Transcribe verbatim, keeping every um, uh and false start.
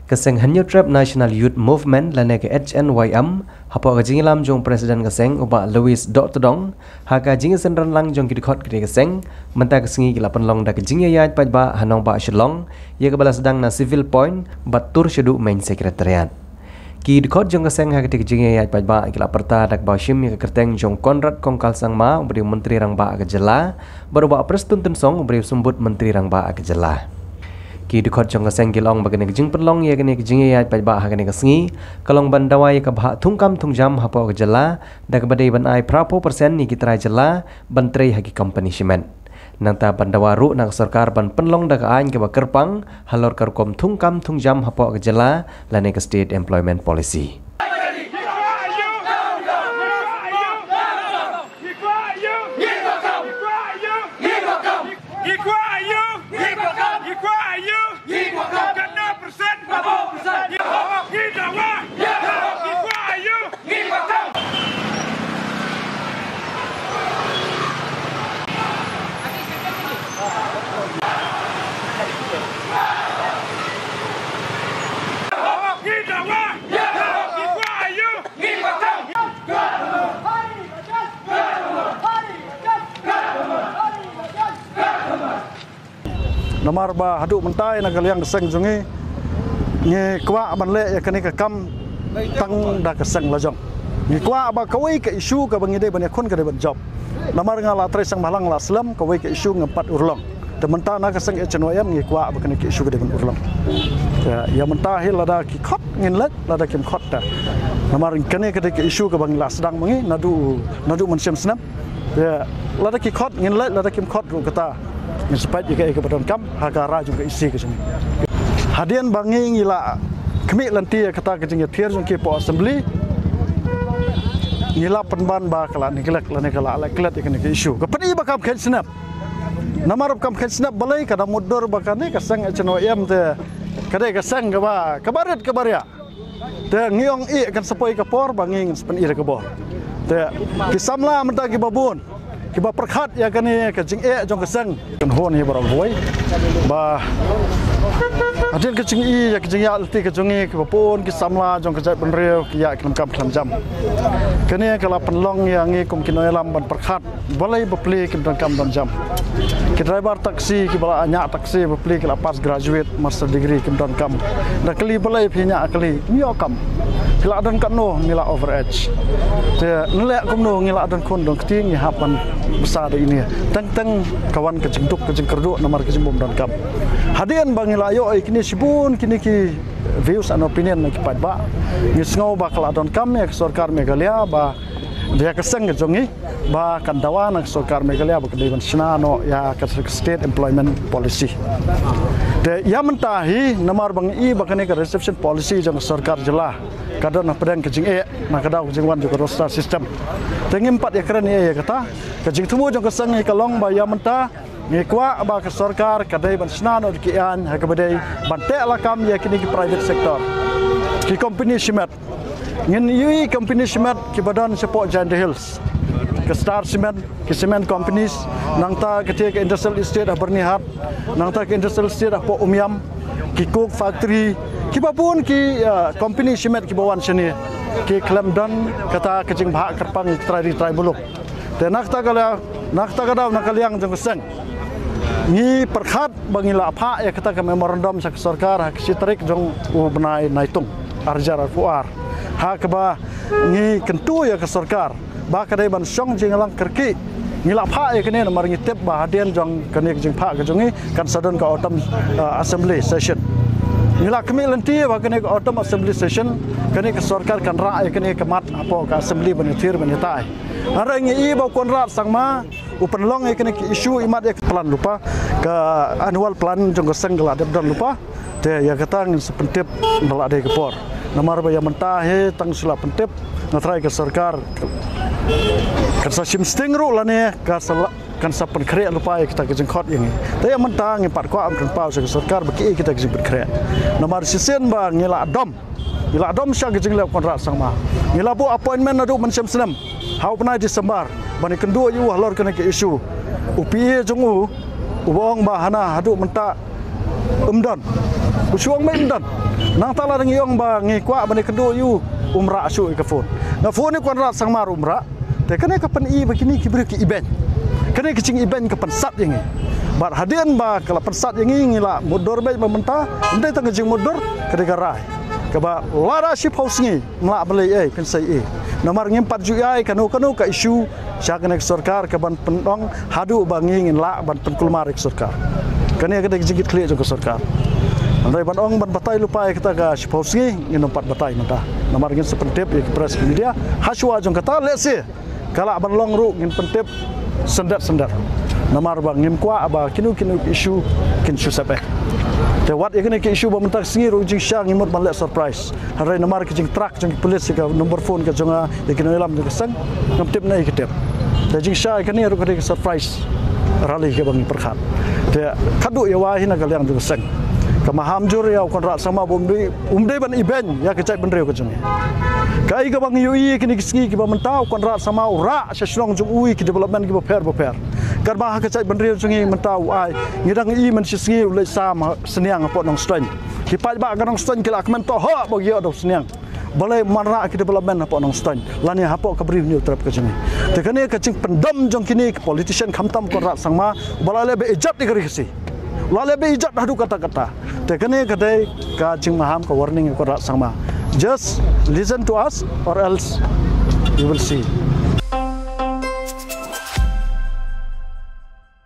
Ka seng Hynñiewtrep National Youth Movement lane ka H N Y M, hapoh ka jingïalam jong President ka seng u Bah Louis Dohtdong, ha ka jingïaseng ranlang jong ki dkhot ka dei ka seng, mynta ka sngi ki la pynlong da ka jingïaid paidbah ha nongbah Shillong, ïa kaba la sdang na Civil Point bad tur shaduh Main Secretariat. Ki dkhot jong ka seng ha katei ka jingïaid paidbah ki la pyrta da kaba shim ïa ka kyrteng jong Conrad Kongkal Sangma, u briew Myntri Rangbah ka jylla, bad u Bah Prestone Tynsong, u briew Symbud Myntri Rangbah ka jylla. Ki dkhot jong ka seng ki la ong ba kane ka jingpynlong ïa kane ka jingïaid paidbah ha kane ka sngi ka long ban dawa ïa ka bhah thungkam thungjam hapoh ka jylla, da kaba dei ban ai phra phew percent ïa ki trai jylla ban trei ha ki company shimet. Nangta ban dawa ruh na ka sorkar ban pynlong da ka aiñ kaba kyrpang halor ka rukom thungkam thungjam hapoh ka jylla lane ka State Employment Policy. Namar ba haduh mynta na ka liang ka seng jong ngi, ngi kwah ban leh ïa kane ka kam tang da ka seng la jong. Ngi kwah ba kawei ka issue kaba ngi dei ban ïakhun ka dei ban jop. Namar nga la trei seng bhalang la slem, kawei ka issue ngam pat urlong. Te mynta na ka seng H N Y M ngi kwah ba kane ka issue ka dei ban urlong. Ïa, ïa mynta hi lada ki khot ngin leit, lada kim khot te. Namar kane ka dei ka issue kaba ngi la sdang ma ngi naduh, naduh mynshem snem. Ïa, lada ki khot ngin leit, lada kim khot ruh kata ngin sa peit ïa kaei kaba donkam ha ka rai jong ka E C ka jong ngi. Hadien ba ngi ngi la khmih lynti ïa kata ka jingïathiar jong ki hapoh Assembly, ngi la pynban ba ka la neglect lane ka la leh klet ïa kane ka issue. Ka pyni ba kam kheiñ snem. Namar ba kam kheiñ snem balei, ka da mutdur ba kane ka seng H N Y M te ka dei ka seng kaba, kaba rit kaba riah. Te ngi ong ïa kan sa poi ka por ba ngi ngin sa pyni da ka bor. Te ki samla mynta kiba bun kiba pyrkhat ïa kane ka jingeh jong ka seng. Kan hon hi baroh kawei ba hadien ka jingïohi ïa ka jingïaid lynti ka jong ngi, kiba bun ki samla jong ka jaitbynriew ki ïaid khlem kam khlem jam. Kane ka la pynlong ïa ngi kum ki nongïalam ban pyrkhat balei bapli kim donkam don jam. Ki driver taxi kiba la ñiah taxi bapli ki la pass graduate, master degree, kim donkam. Da kylli balei phi ñiah kali, ngi ïoh kam. Phi la don katno, ngi la overage. Te ngi leh kumno, ngi la don khun don kti, ngi hap ban bsa da ine. Teng teng ka wan ka jingduk ka jingkyrduh namar ka jingbym donkam. Hadien ba ngi la ïoh ïa kine shibun kine ki views and opinion na ki paidbah, ngi sngew ba ka la donkam ïa ka sorkar Meghalaya ba ïa ka seng ka jong ngi ba kan dawa na ka sorkar Meghalaya ba ka dei ban shna noh ïa ka State Employment Policy. Te ïa mynta hi namar ba ngi i ba kane ka reservation policy jong ka sorkar jylla ka don hapdeng ka jingeh na ka daw ka jingwan jong ka roster system. Te ngim pat ïakren ïa kata, ka jingthmu jong ka seng hi ka long ba ïa mynta ngi kwah ba ka sorkar ka dei ban shna noh ki aiñ ha kaba dei ban teh lakam ïa kine ki private sector, ki company shimet. Ngin ïohi company shimet kiba don shapoh Jaintia Hills, ka Star Cement, ki cement companies, nangta kata ka industrial estate ha Byrnihat, nangta ka industrial estate hapoh Umiam, ki coke factory, kiba bun ki, uh, company shimet kiba wan shane, ki khlem don kata ka jingbhah kyrpang ïa ki trai ri trai muluk. Te na kata ka liang, na kata ka daw na ka liang jong ka seng, ngi pyrkhat ba ngi la phah ïa kata ka memorandum sha ka sorkar ha ka shi tarik jong u bnai Naitung arhajar arphew ar, ha kaba ngi kyntu ïa ka sorkar ba ka dei ban shong jingïalang kyrkieh. Ngi la phah ïa kane namar ngi tip ba hadien jong kane ka jingphah ka jong ngi kan sa don ka autumn, uh, assembly session. Ngi la khmih lynti ba kane ka autumn assembly session kane ka sorkar kan rah ïa kane ka mat hapoh ka assembly ban ïathir ban ïatai. Hynrei ngi i ba u Conrad Sangma u pynlong ïa kane ka issue imat ïa ka plan lypa, ka annual plan jong ka seng ka la dep don lypa. Te ïa kata ngin sa pyntip ba la dei ka por. Namar ba ïa mynta hi tang shu la pyntip, nga tharai ka sorkar kan sa shim sting ruh lane ka sa la, kan sa pynkhreh lypa ïa kita ki jingkhot ïa ngi. Te ïa mynta ngi pat kwah ban pynpaw sha ka sorkar ba kiei kita ki jingpynkhreh. Namar shisien ba ngi la dom, ngi la dom sha ka jingleh u Conrad Sangma. Ngi la buh appointment naduh mynshem snem ha u bnai December ban ïakynduh ïa u halor kane ka issue. U P A jong u uba ong ba hana haduh mynta ym don. U shu ong ba ym don. Nangta lada ngi ong ba ngi kwah ban ïakynduh ïa u, um rah shuh ïa ka phone. Nga phone ïa u Conrad Sangma ruh um rah. Te kane ka pyni ba kine ki briew ki ibeiñ. Kane ka jingibeiñ ka pynsat ïa ngi. Bad hadien ba ka la pynsat ïa ngi, ngi la mutdur beit ba mynta, ym dei tang ka jingmutdur, ka dei ka rai. Kaba lada shiphew sngi ym lah ban leh ei, phin sei ei. Namar ngim pat ju ïai kano kano ka issue sha kane ka sorkar kaban pynong haduh ba ngi ngin lah ban pynkulmar ïa ka sorkar. Kane ka dei ka jingkitkhlieh jong ka sorkar. Hynrei ban ong ban batai lypa ïa kata ka shiphew sngi, ngin ym pat batai mynta. Namar ngin sa pyntip ïa ka press media ha shuwa jong kata, lehse ka lah ban long ruh ngin pyntip syndet syndet. Namar ba ngim kwah ba kino kino ki issue kin shu sep eh. Te wat ïa kane ki issue ba mynta ka sngi ruh jingshisha ngi mut ban leh surprise. Hynrei namar ki jingtrack jong ki police ïa ka number phone ka jong nga, ïa ki nongïalam jong ka seng, ngam tip na ei ki tip. Te jingshisha ïa kane ruh ka dei ka surprise rally kaba ngi pyrkhat. Te khadduh ïa wai hi na ka liang jong ka seng, ka maham jur ïa u Conrad Sangma ba um dei, um dei ban ibeiñ ïa ka jaitbynriew ka jong ngi. Kaei kaba ngi ïohi ïa kine ki sngi kiba mynta, u Conrad Sangma u rah sha shnong jong u ïa ki development kiba pher ba pher. Katba ha ka jaitbynriew jong ngi mynta u ai, ngi dang ïohi mynshisngi u leit sam ha Sniang hapoh Nongstoiñ. Ki paidbah ka Nongstoiñ ki la kmen tohok ba ki ïoh da u Sniang. Balei man rah ki development hapoh Nongstoiñ lane hapoh ka Bri u Hynñiewtrep ka jong ngi. Te kane ka jingpyndem jong kine ki politician, khamtam u Conrad Sangma, uba la leh beieit ïa ka ri Khasi. U la leh beieit haduh katta katta. Te kane ka dei ka jingmaham, ka warning ïa u Conrad Sangma. Just listen to us or else you will see.